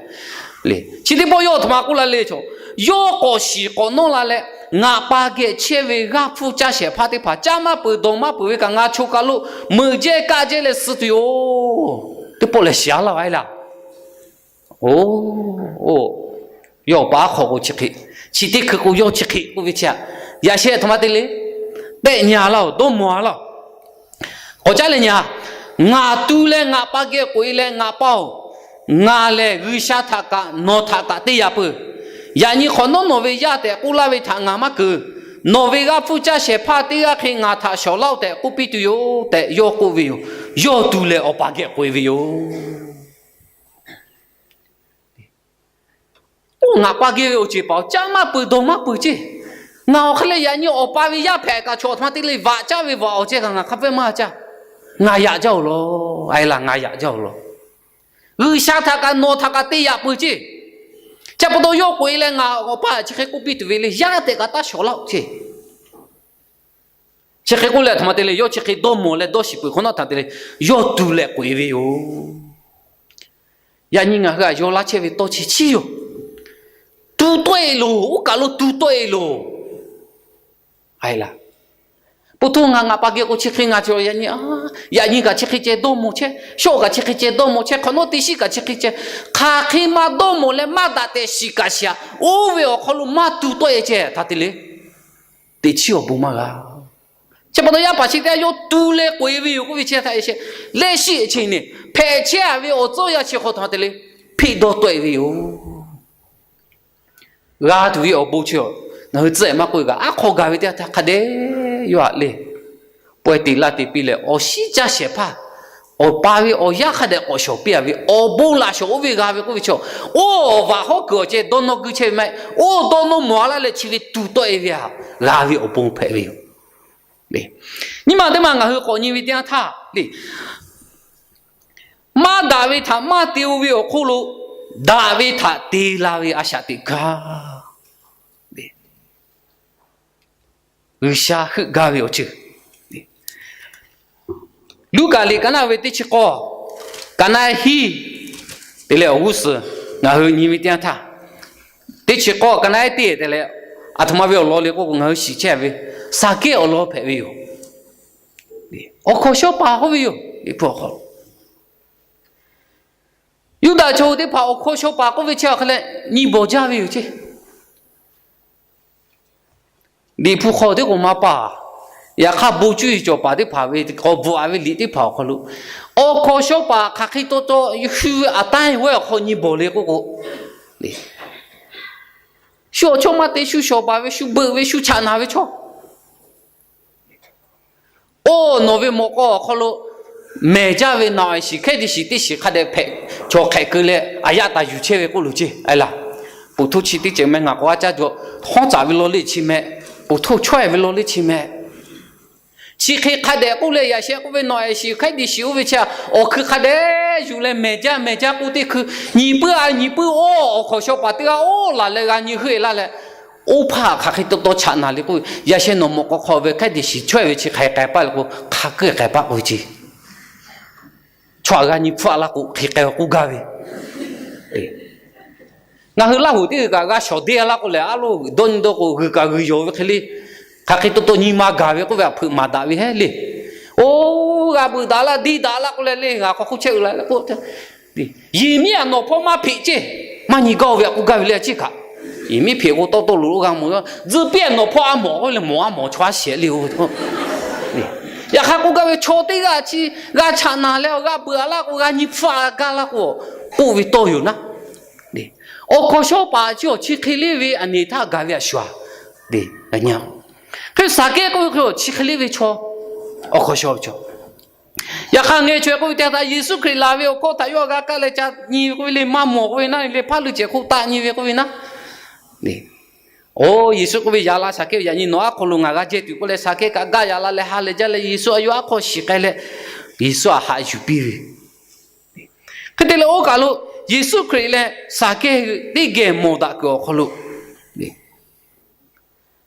le. Chi teˇ pawˆ yawˇ aˬ htoꞈ ma k'oˆ la le chaw, yawˇ k'awꞈ shiˍ k'awꞈ nawˇ la leh, ngaˬ pa geh chehˇ ve g'aˇ hpfuhˇ caˇ shehˍ hpaˇ teˇ hpaˍ caˇ maˇ peuˬ dawˬ maˇ peuˬ ve kaꞈ ngaˬ choˬ kaˬ lo meuꞈ jehˇ kaˆ jehˇ leh suh tuˬ yoˬ. Teˇ pawˆ lehˬ shiˍ a laˇ a laˬ. Oˇ, yawˇ awˬ pa aˉ hk'aw k'o chi hk'e, chi teˇ hkui k'o yawˇ chi hk'e k'oˆ ve chi a, yaꞈ sheh aˬ htoꞈ ma te le, tehˆ nyi a laˇ-oˬ, dawˇ mawˬ a laˇ-oˬ. K'awꞈ caˉ leh nyi a, ngaˬ tu leh ngaˬ pa geh k'oꞈ e leh ngaˬ pa-oˬ, ngaˬ lehˬ G'uiˬsha htaꞈ kaꞈ nawˬ htaꞈ kaꞈ te yaꞈ peuˬ. Yaꞈ nyi hk'awꞈ nawˉ nawˬ ve yaˇ tehꞈ k'oˆ laˇ ve htaꞈ ngaˬ maˇ keunˍ. Nawˬ ve g'aˇ hpfuhˇ caˇ shehˍ hpaˇ teˇ g'aˇ hk'e ngaˬ htaꞈ shawˍ laˇ-oˆ tehꞈ k'oˆ piˇ tuˬ yoˬ tehꞈ yawˇ k'oˆ ve yoˬ. Yawˇ tu leh awˬ pa geh k'oꞈ e ve yoˬ. Oˇ ngaˬ pa geh ve awˬ ceˬ paˍ-oˬ, caˇ maˇ peuˬ dawˬ maˇ peuˬ ceˇ. Ngaˬ awˬ hk'e leh yaꞈ nyi awˬ pa ve yaˇ hpehꞈ kaꞈ chaw aˬ htoꞈ ma te le vaꞈ caˇ ve vaꞈ awˬ ceh kaꞈ ngaˬ hk'a pehˇ maˇ caˇ. Ngaˬ yaꞈ jaˇ-oˬ lawˬ, a e laˬ ngaˬ yaꞈ jaˇ-oˬ lawˬ. G'uiˬsha htaꞈ kaꞈ nawˬ htaꞈ kaꞈ te yaꞈ peuˬ ceˇ. Chi pa taw yawˇ k'oꞈ e leh ngaˬ awˬ pa chi hk'e k'oˆ piˇ tuˬ ve le, yaˇ tehꞈ kaꞈ taˇ shawˍ laˇ-oˆ ceˇ. Chi hk'e k'oˆ leh aˬ htoꞈ ma te le, yawˇ chi hk'e dawˇ mawˬ leh dawˇ shiˍ peuˬ hk'awꞈ nawˉ htaꞈ te le, yawˇ tu leh k'oꞈ e ve yoˬ. Yaꞈ nyi ngaˬ hui aꞈ yaw laˇ chehˇ ve tawˇ chi chiˇ yoˬ. Tu tawˆ e loˬ, oˇ kaˬ lo tu tawˆ e loˬ. A e laˬ, po htoˇ ngaˬ ngaˬ pa geh k'o chi hk'e ngaˬ cawˬ yaꞈ nyi, yaꞈ nyi kaꞈ chi hk'e ceh dawˇ mawˬ chehˇ, shawˆ kaꞈ chi hk'e ceh dawˇ mawˬ chehˇ, hk'awꞈ nawˉ teˇ shiˉ kaꞈ chi hk'e ceh, hk'aˬ hk'e maˇ dawˇ mawˬ leh maˇ daꞈ tehꞈ shiˍ kaꞈ shiˍ-a, oˇ ve awˬ hk'aw lo maˇ tu tawˆ e ceh htaꞈ te le, teꞈ chiˉ awˬ bon maˇ g'a. Chi pa taw yaˇ paˍ chi teˇ g'aˇ yawˇ tu leh k'oꞈ e ve yoˬ k'oˆ ve chi htaꞈ e sheˍ, leh shiˆ e che ne hpehꞈ chehˇ-a ve awˬ tcuhˉ yaˇ chi hk'aw htoꞈ ma te le, hpeˆ dawˇ tawˆ e ve yoˬ. G'a tuˬ ve awˬ bon chi-a, ngaˬ hui tcuhˉ-ehˍ maˇ k'oˆ-e kaꞈ, aˉ hk'aw gaˬ ve teˇ yanˇ htaˇ hk'a dehꞈ yawˇ htaꞈ le, pawehˇ te laˇ te piˇ leh, awˬ shiˉ caˇ shehˍ hpaˇ, awˬ pa ve awˬ yaˇ hk'a dehꞈ k'awꞈ shawˍ piˇ-a ve awˬ bon laꞈ shawˍ oˇ ve g'a ve k'oˆ ve chi-a, oˇ vaꞈ hawˉ kuiˬ awˬ ceh dawˇ nawˇ guiˇ chehˇ ve maˇ heˆ. Oˇ dawˇ nawˇ mawˬ-a laˇ leh chi ve tuˬ tawˆ e ve htaꞈ g'a ve awˬ bon hpehꞈ ve yoˬ. Nyi ma teˇ ma ngaˬ hui k'awꞈ nyi ve teˇ yanˇ htaˇ le, maˇ daꞈ ve htaꞈ maˇ te-o ve awˬ hk'oˆ lo daꞈ ve htaꞈ te la ve a shaꞈ teꞈ gaˇ. G'uiˬsha heuˆ gaˇ ve awˬ ceuˬ. Luˉkaꞈ liꞈ ka naˆ ve teˇ chi k'awˇ, ka naˆ hiˉ te leh awˬ g'uˇ suhˍ ngaˬ hui nyi ve teˇ yanˇ htaˇ, teˇ chi k'awˇ ka naˆ ehˉ teˇ te leh, aˬ htoꞈ ma ve awˬ lawn le k'oˆ k'o, ngaˬ hui shiˍ chehˇ ve Saˍkeˆ awˬ lawn hpehꞈ ve yoˬ. Awˬ hkawnˍ shawˉ paˍ k'oˆ ve yoˬ. Liꞈ hpu awˬ hk'aw Yuˇdaꞈ chaw hui teˇ hpaˍ awˬ hkawnˍ shaw paˍ k'oˆ ve chi awˬ hk'e leh nyi bawˬ jaˇ ve yoˬ ceˇ. Liꞈ hpu hk'aw teˇ k'oˍ maˇ paˍ, yaꞈ hk'aˇ bon cuˇ yiˍ cawˬ paˍ teˇ hpaˍ ve k'awꞈ bvuhꞈ a ve liꞈ teˇ hpaˍ awˬ hk'aw lo, awˬ hkawnˍ shaw paˍ hk'aˬ hk'e taw taw shu ve aˍ tanˇ e g'awˇ awˬ hk'aw nyi bawˬ le k'oˆ k'o, shu awˬ chawˇ maˇ te, shu shawˍ baˬ ve, shu beuꞈ ve, shu chaꞈ naˍ ve chaw, oˇ nawˬ ve mawꞈ k'aw awˬ hk'aw lo mehˬ jaˇ ve naꞈ e shiˍ hkehˉ te shiˍ teˇ shiˍ hk'a dehꞈ hpehꞈ, chaw hk'ehꞈ keu leh aˬ yaˇ taˍ yuˬ chehˇ ve k'oˆ loˬ ceˇ a laˬ. Poˬ htoˇ chi teˇ ceuˬ meh ngaˬ k'awꞈ a caˇ jaw, hawˉ tcaˍ ve law leˇ chi meh, poˬ htoˇ chaweh ve law leˇ chi meh, chi hk'e hk'a dehꞈ k'oˆ leh yaꞈ sheh k'oˆ ve naꞈ e shiˍ hkehˉ te shiˍ oˇ ve chi a, awˬ hkui hk'a dehꞈ yuˬ leh mehˬ jaˇ mehˬ jaˇ k'oˆ teˇ hkui, nyi puiˉ a nyi puiˉ oˇ awˬ hkawnˍ shaw paˍ teˇ g'aˇ oˇ laˬ leh g'a nyi heuˆ e laˇ leh, oˇ hpaˇ hk'aˬ hk'e taw taw chaꞈ naˍ le k'oˆ ve, yaꞈ sheh nawˬ mawꞈ k'aw hk'aw ve hkehˉ te shiˍ chaweh ve chi hk'aˬ hk'e k'ai paˆ le k'o, hk'a keu k'ai paˆ k'oˆ ve ceˇ. Chaw aꞈ g'a nyi hpfuhˆ a laˇ k'o hk'e k'ai k'oˆ gaˇ ve, ngaˬ hui Laˇ huˍ teˇ g'uiˬ kaꞈ g'a shawˍ deˇ a laˇ k'o lehˬ, a loˇ dawˇ nyi dawˇ k'o g'uiˬ kaꞈ g'uiˬ yawˬ ve hk'e le, hk'aˬ hk'e taw taw nyi ma gaˬ ve k'oˆ ve htaꞈ hpeuꞈ maˍ daꞈ ve heˉ le. Oˇ g'a beuꞈ daꞈ laˇ diˇ daꞈ laˇ k'oˆ leh le, ngaˬ hk'aw hk'oˆ chehˇ uiˍ la k'o, Yehˬmiˆ aꞈ nawˬ hpawˇ maˇ hpeꞈ ceˇ, maˇ nyi gaˇ ve aꞈ k'oˆ gaˇ ve le a ciˉ kaꞈ. Yehˬmiˆ hpeꞈ k'o tawˇ tawˇ loꞈ lo g'a mawˬ, tzuhˇ piˇ aꞈ nawˬ hpawˇ a mawˬ k'oˆ leh mawˬ a mawˬ chaw a shehˍ le oˬ. Yaꞈ hk'aˇ k'oˆ gaˇ ve chaw teˇ g'aˇ chi g'a chaꞈ naˍ leh awˬ g'a beuꞈ a laˇ k'o g'a nyi hpfuhˆ a gaˇ laˇ k'o, k'oˆ ve tawˇ yoˬ naˉ. Awˬ hkawnˍ shaw paˍ chi awˬ chi hk'e le ve aˬ nehˬ htaˇ gaˬ ve a shuˍ a, hk'e Saˍkehˇ k'oˆ ve hk'e chi hk'e le ve chaw, awˬ hkawnˍ shaw ve chaw. Yaꞈ hk'aˇ ngeh chaweh k'oˆ ve teˇ htaˇ Yeˍsuˆ Hkriꞈ laˬ ve awˬ hkawˇ htaꞈ yawˇ g'a kaˇ leh ca nyi ve k'oˆ ve le, maˇ mawˬ k'oˆ ve naˉ le, hpaˇ luˬ cehˬ hk'oˆ taˆ nyi ve k'oˆ ve naˉ. Oˇ Yeˍsuˆ k'oˆ ve, Yaꞈ la Saˍkehˇ, yaꞈ nyi nawˬ aˉ hk'aw lo ngaˬ g'a jehˇ tuˬ k'oˆ leh, Saˍkehˇ kaꞈ gaˇ yaꞈ la leh ha lehˬ jaˇ leh Yeˍsuˆ a yawˇ aˉ hk'aw shiˍ k'ai leh, Yeˍsuˆ aꞈ haꞈ yuˬ piˇ ve. Hk'e te leh oˇ kaˬ lo Yeˍsuˆ Hkriꞈ leh Saˍkehˇ teˇ geh mawˬ daꞈ kuiˬ awˬ hk'aw lo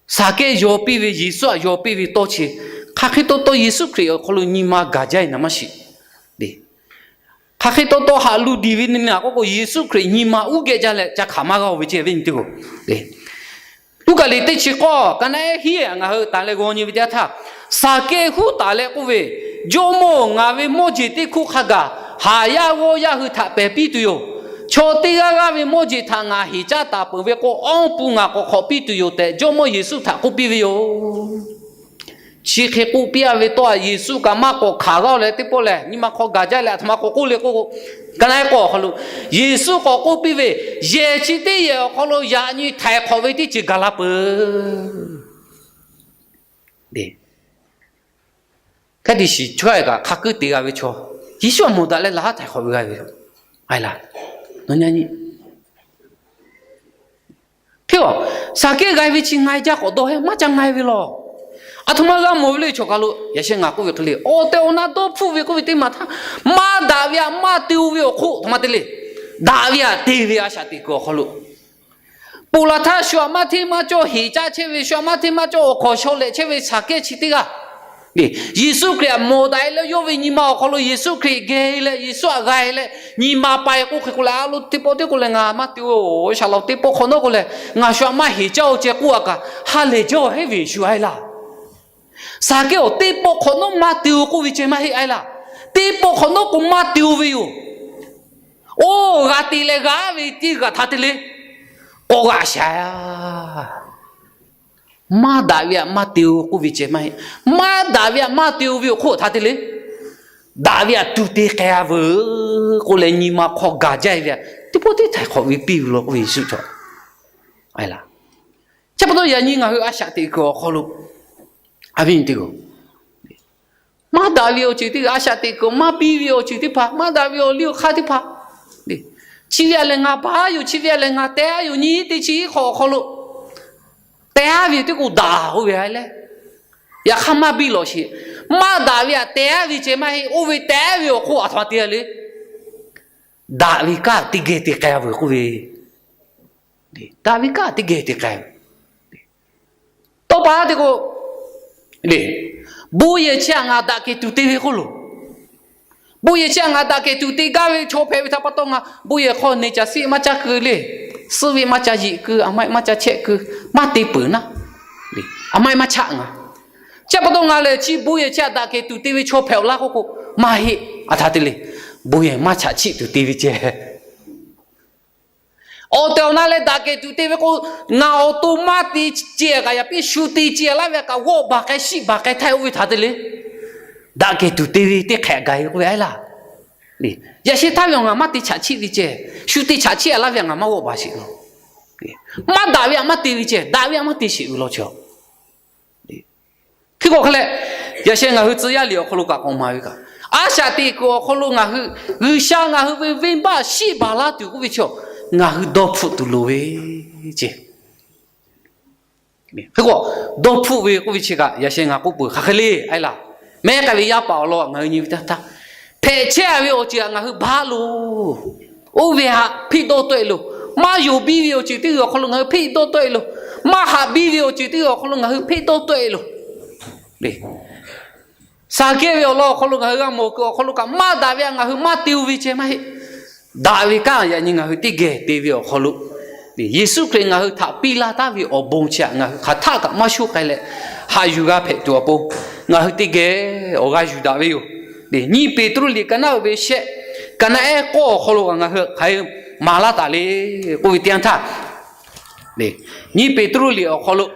Saˍkehˇ yaw piˇ ve, Yeˍsuˆ aꞈ yaw piˇ ve tawˇ chi, hk'aˬ hk'e taw taw Yeˍsuˆ Hkriꞈ awˬ hk'aw lo nyi ma gaˬ jaˇ e naˍ maˇ shiˍ. Hk'aˬ hk'e taw taw haꞈ lu diˬ ve nyi naˍ k'oˆ k'o, Yeˍsuˆ Hkriꞈ nyi ma uˉ geh jaˇ leh ca hkanˍ maˇ g'a-o ve ceˇ ve nyi teˇ k'o. Luˉkaꞈ liꞈ teˇ chi k'awˇ ka naˉ ehˉ hiˉ ngaˬ hui tanˬ leh g'aw nyi ve teˇ yanˇ htaˇ, Saˍkehˇ huˉ taˍ leh k'oˆ ve, Jawˇmawˇ-oˬ, ngaˬ ve mawˇ jeˬ teˇ hkuˇ hk'a gaˬ haˍ yaˇ g'awˇ yaˇ hui htaꞈ pehˬ piˇ tuˬ yoˬ. Chaw teˇ g'aˇ g'aˇ ve mawˇ jeˬ htaꞈ ngaˬ heˍ caˇ taˍ peuˬ ve k'o, awˇ pu ngaˬ k'awꞈ hk'awꞈ piˇ tuˬ yoˬ tehꞈ Jawˇmawˇ Yeˍsuˆ htaꞈ k'oˆ piˇ ve yoˬ. Chi hk'e k'oˆ piˇ a ve tawˇ a, Yeˍsuˆ kaꞈ maˇ k'awꞈ hkanˍ g'aˇ-o leh teˇ pawˆ lehˬ, nyi ma hk'aw gaˬ jaˇ leh a htoꞈ ma k'awꞈ k'oˆ le k'o, ka naˉ ehˉ k'awˇ awˬ hk'aw lo Yeˍsuˆ k'awꞈ k'oˆ piˇ ve, Yehˬ chi teˇ yehˬ awˬ hk'aw lo yaꞈ nyi htaiˍ hk'awꞈ ve teˇ ceuˬ gaˬ la peuˬ. Hkehˉ te shiˍ chaw kaꞈ hk'a kuiˉ te g'a ve chaw, Yeˍsuˆ aꞈ mawˬ daꞈ leh laˬ haˉ htaiˍ hk'awꞈ ve g'a ve yoˬ. Aˬ laˬ, nawˬ nyi a nyi, hk'e a, Saˍkehˇ g'a ve chi nga e jaˇ k'awꞈ dawˇ hehˉ maˇ ca nga e ve law. A htoꞈ ma g'a mawˬ ve le chaw kaˬ lo yaꞈ sheh ngaˬ k'oˆ ve hk'e le, awˬ tehˬ awˬ na dawˇ hpfuhˆ ve k'oˆ ve teˇ maˬ htaˇ, maˇ daꞈ ve aꞈ maˇ te-o ve awˬ hk'oˆ a htoꞈ ma te le. Daꞈ ve aꞈ te ve a shaꞈ teꞈ kuiˬ awˬ hk'aw lo, ponˬ laˬ htaˇ shu aꞈ maˇ hteˇ maˇ cawˇ heˍ caˇ chehˇ ve, shu aꞈ maˇ hteˇ maˇ cawˇ awˬ hkawnˍ shaw lehꞈ chehˇ ve Saˍkehˇ chi teˇ g'aˇ, Yeˍsuˆ Hkriꞈ aꞈ mawˬ daꞈ e leh yawˇ ve nyi ma awˬ hk'aw lo Yeˍsuˆ Hkriꞈ geh e leh Yeˍsuˆ aꞈ g'a e leh nyi ma pa e k'oˆ hk'e k'oˆ leh, a lo teˇ pawˆ teˇ k'oˆ leh, Ngaˬ maˇ te-o, shaˍ laꞈ-oˬ, teˇ pawˆ hk'awꞈ nawˉ k'oˆ leh ngaˬ shu aꞈ maˇ heˍ caˇ-o ceh k'oˆ a kaꞈ ha lehˬ jaˇ-o heˉ ve shu a e laˇ. Saˍkehˇ-oˬ, teˇ pawˆ hk'awꞈ nawˉ maˇ te-o k'oˆ ve ceh maˇ heˆ a e laˇ. Teˇ pawˆ hk'awꞈ nawˉ k'o maˇ te-o ve yoˬ. Oˇ g'a te leh g'a ve teˇ g'aˇ htaꞈ te le k'awꞈ g'a shaˍ a. Maˇ daꞈ ve aꞈ maˇ te-o k'oˆ ve ceh maˇ heˆ. Maˇ daꞈ ve aꞈ maˇ te-o ve awˬ hk'oˆ htaꞈ te le. Daꞈ ve aꞈ tuˬ te k'ai-a veuˬ k'oˆ leh nyi ma hk'aw gaˬ jaˇ e ve aꞈ teˇ pawˆ teˇ htaiˍ hk'awꞈ ve piˇ ve law k'oˆ ve Yeˍsuˆ cawˬ. Chi pa taw yaꞈ nyi ngaˬ hui a shaꞈ teꞈ kuiˬ awˬ hk'aw lo, a viˉ nyi teˇ hpaˍ-oˬ, maˇ daꞈ ve awˬ ceuˬ teˇ hpaˍ, a shaꞈ teꞈ kuiˬ maˇ biˇ ve awˬ ceuˬ teˇ hpaˍ, maˇ daꞈ ve awˬ liˇ awˬ hk'aˇ teˇ hpaˍ, chi ve aꞈ lehˬ ngaˬ baˬ yoˬ, chi ve aꞈ lehˬ ngaˬ teh a yoˬ, nyi teˇ chi hk'awꞈ awˬ hk'aw lo teh a ve teˇ k'o daꞈ-oˬ ve a leh, yaꞈ hk'aˇ maˇ biˇ lawˬ sheˍ. Maˇ daꞈ ve aꞈ teh a ve ceh maˇ heˆ. Oˇ ve teh a ve awˬ hk'oˆ aˬ htoꞈ ma te a le. Daꞈ ve kaꞈ teˇ geh te k'ai-a veuˬ k'oˆ ve, daꞈ ve kaꞈ teˇ geh te k'ai. Tawˇ pa teˇ k'o, bon yehˬ chi aꞈ ngaˬ daꞈ kehˬ tuˬ te ve k'oˆ loˬ. Bon yehˬ chi aꞈ ngaˬ daꞈ kehˬ tuˬ te gaˇ ve chaw hpehꞈ ve htaꞈ pa taw ngaˬ bon yehˬ hk'aw neˬ caˬ siˆ maˇ caˇ keu le. Suhˆ ve maˇ ca yeꞈ keu, aˬ ma e maˇ ca chehˆ keu, maˇ te peuˬ naˉ, aˬ ma e maˇ chaˆ ngaˬ. Chi pa taw ngaˬ lehˬ chi bon yehˬ chi aꞈ daꞈ kehˬ tuˬ te ve chaw hpehꞈ-oˬ laˇ k'oˆ k'o, maˇ heˆ. Aˬ htoꞈ ma te le. Bon yehˬ maˇ chaꞈ chiˆ tuˬ te ve ceh. Awˬ tehˬ awˬ na leh daꞈ kehˬ tuˬ te ve k'o, ngaˬ awˬ to maˇ te ce kaꞈ yaꞈ piˇ shu te ce laˇ ve kaꞈ g'awˆ baˬ k'ai shiˆ baˬ k'ai htaˇ oˇ ve htaꞈ te le. Daꞈ kehˬ tuˬ te ve teˇ hk'e gaˬ e k'oˆ ve a laˇ. Yaꞈ sheh htaˇ ve awˬ ngaˬ maˇ te chaꞈ chiˆ ve ceh, shu te chaꞈ chiˆ a laˇ ve ngaˬ maˇ g'awˆ baˬ sheˍ lo. Maˇ daꞈ ve htaꞈ maˇ te ve ceh, daꞈ ve htaꞈ maˇ te sheˍ ve law chi. Hk'e k'o hk'a leh, yaꞈ sheh ngaˬ hui tcuh yaˇ liꞈ awˬ hk'aw lo kaꞈ k'awꞈ maˍ ve kaꞈ, a shaꞈ teꞈ kuiˬ awˬ hk'aw lo ngaˬ hui G'uiˬsha ngaˬ hui ve venˇbaˆ shiˆ baˬ laˇ tuˬ k'oˆ ve chaw, ngaˬ hui dawˇ hpfuhˆ tuˬ loˍ ve ce. Hk'e k'o, dawˇ hpfuhˆ ve k'oˆ ve chi kaꞈ yaꞈ sheh ngaˬ k'oˆ peuˬ hk'aˬ hk'e le a laˇ. Mehˉ k'ai ve yaˇ paˍ awˬ lawn ngaˬ hui nyi ve teˇ htaˇ, hpehꞈ chehˇ ve awˬ ceuˬ htaꞈ ngaˬ hui baˆ loˬ. Oˇ ve htaꞈ hpeˆ dawˇ tawˆ e loˬ. Maˇ yonˍ biˇ ve awˬ ceuˬ teˇ g'uiˬ awˬ hk'aw lo ngaˬ hui hpeˆ dawˇ tawˆ e loˬ. Maˇ haꞈ biˇ ve awˬ ceuˬ teˇ g'uiˬ awˬ hk'aw lo ngaˬ hui hpeˆ dawˇ tawˆ e loˬ. Saˍkehˇ ve awˬ lawn awˬ hk'aw lo ngaˬ hui g'a mawˬ kuiˬ awˬ hk'aw lo kaꞈ, maˇ daꞈ ve htaꞈ ngaˬ hui maˇ te-o ve ceh maˇ heˆ. Daꞈ ve kanˉ yaꞈ nyi ngaˬ hui teˇ geh te ve awˬ hk'aw lo, Yeˍsuˆ Hkriꞈ ngaˬ hui htaꞈ piˇ laˇ taˉ ve awˬ bon chi htaꞈ ngaˬ hui hk'aˬ htaˆ kaꞈ maˇ shonˇ k'ai leh, haꞈ yuˬ g'a hpehꞈ tuˬ awˬ pon ngaˬ hui teˇ geh awˬ g'aˇ yuˬ daꞈ ve yoˬ. Nyiˇ Peˍtruˆ liꞈ ka naˆ uiˍ ve shehˆ, ka naˆ ehˉ k'awˇ awˬ hk'aw lo ngaˬ hui hk'aˬ hk'e maˍ laˇ taˍ le k'oˆ ve teˇ yanˇ htaˇ, Nyiˇ Peˍtruˆ liꞈ awˬ hk'aw lo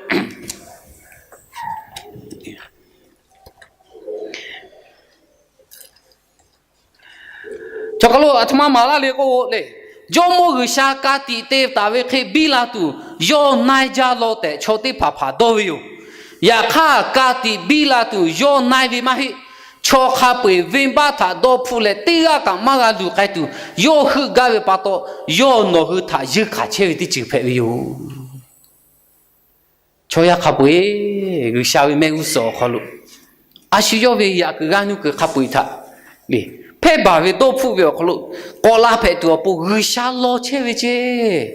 chaw hk'aˬ lo aˬ htoꞈ ma maˍ laˇ le k'oˆ le, Jawˇmawˇ G'uiˬsha ka tiꞈ te taˍ ve hk'e biˇ la tuˬ yawˇ na-e jaˇ law tehꞈ chaw teˇ hpaˍ hpaˍ dawˇ ve yoˬ. Yaꞈ hk'aˇ, ka tiꞈ biˇ la tuˬ yawˇ na-e ve maˇ heˆ. Chaw hk'a peu-eˬ venˇbaˆ htaꞈ dawˇ hpfuhˆ leh teˇ g'aˇ kaꞈ maˇ g'a luˬ k'ai tuˬ yawˇ heuˆ gaˇ ve pa taw, yawˇ nawˬ hui htaꞈ yeunˇ hkanˍ chehˇ ve teˇ ceuˬ hpehꞈ ve yoˬ. Chaw yaˇ hk'a peu-eˬ G'uiˬsha ve mehˆ g'uˇ suhˍ awˬ hk'aw lo, a shu yawˇ ve yaꞈ kuiˬ g'aˇ nuˇ kuiˬ hk'a peu-eˬ htaꞈ pehˇ baˬ ve dawˇ hpfuhˆ ve awˬ hk'aw lo k'awꞈ la hpehꞈ tuˬ awˬ pon G'uiˬsha law chehˇ ve ceˇ.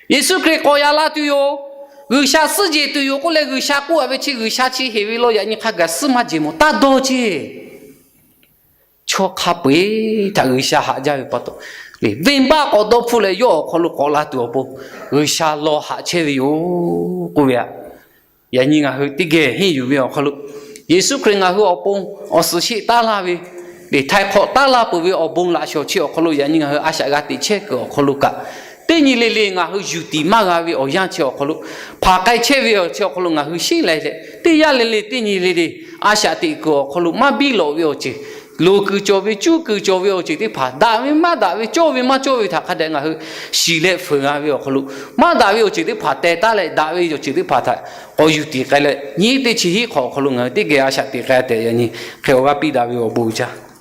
Yeˍsuˆ Hkriꞈ k'awꞈ yaꞈ la tuˬ yoˬ. G'uiˬsha suhˉ jeˬ tuˬ yoˬ k'oˆ leh G'uiˬsha k'oˆ a ve chi G'uiˬsha chi heˍ ve law yaꞈ nyi hk'a gaˬ suhˉ maˇ jeˬ mawˬ taˇ dawˇ ceˇ. Chaw hk'a peu-eˬ htaꞈ G'uiˬsha haꞈ jaˇ ve pa taw, venˇbaˆ k'awꞈ dawˇ hpfuhˆ leh yawˇ awˬ hk'aw lo k'awꞈ la tuˬ awˬ pon G'uiˬsha law haꞈ chehˇ ve yoˬ k'oˆ ve aꞈ. Yaꞈ nyi ngaˬ hui teˇ geh henˇ yuˬ ve awˬ hk'aw lo, Yeˍsuˆ Hkriꞈ ngaˬ hui awˬ pon awˬ suhˍ sheˆ taˉ laˇ ve, teˇ htaiˍ hk'awꞈ taˉ laˇ peuˬ ve awˬ bon laꞈ shawnˍ chi awˬ hk'aw lo yaꞈ nyi ngaˬ hui a shaꞈ g'a teꞈ chehˇ kuiˬ awˬ hk'aw lo kaꞈ, teˇ nyi le le ngaˬ hui yuˬ tiˍ maˇ g'a ve awˬ yanˇ chi awˬ hk'aw lo, hpanˍ k'ai chehˇ ve awˬ chi awˬ hk'aw lo ngaˬ hui sheˉ lai leh teˇ yanˇ le le teˇ nyi le le a shaꞈ teꞈ kuiˬ awˬ hk'aw lo maˇ biˇ lawꞈ ve awˬ ceuˬ, loˍ kuiˬ cawˬ ve cuˇ kuiˬ cawˬ ve awˬ ceuˬ teˇ hpaˍ, daꞈ ve maˇ daꞈ ve, cawˇ ve maˇ cawˇ ve htaꞈ hk'a dehꞈ ngaˬ hui shiˍ leh fuiˍ g'a ve awˬ hk'aw lo, maˇ daꞈ ve awˬ ceuˬ teˇ hpaˍ teh taˉ leh daꞈ ve awˬ ceuˬ teˇ hpaˍ htaꞈ k'awꞈ yuˬ tiˍ k'ai leh nyi teˇ chi hiˉ hk'awꞈ awˬ hk'aw lo ngaˬ hui teˇ geh a shaꞈ teꞈ k'ai tehꞈ yaꞈ nyi hk'e awˬ g'aˇ piˇ daꞈ ve awˬ bon uiˍ jaˇ.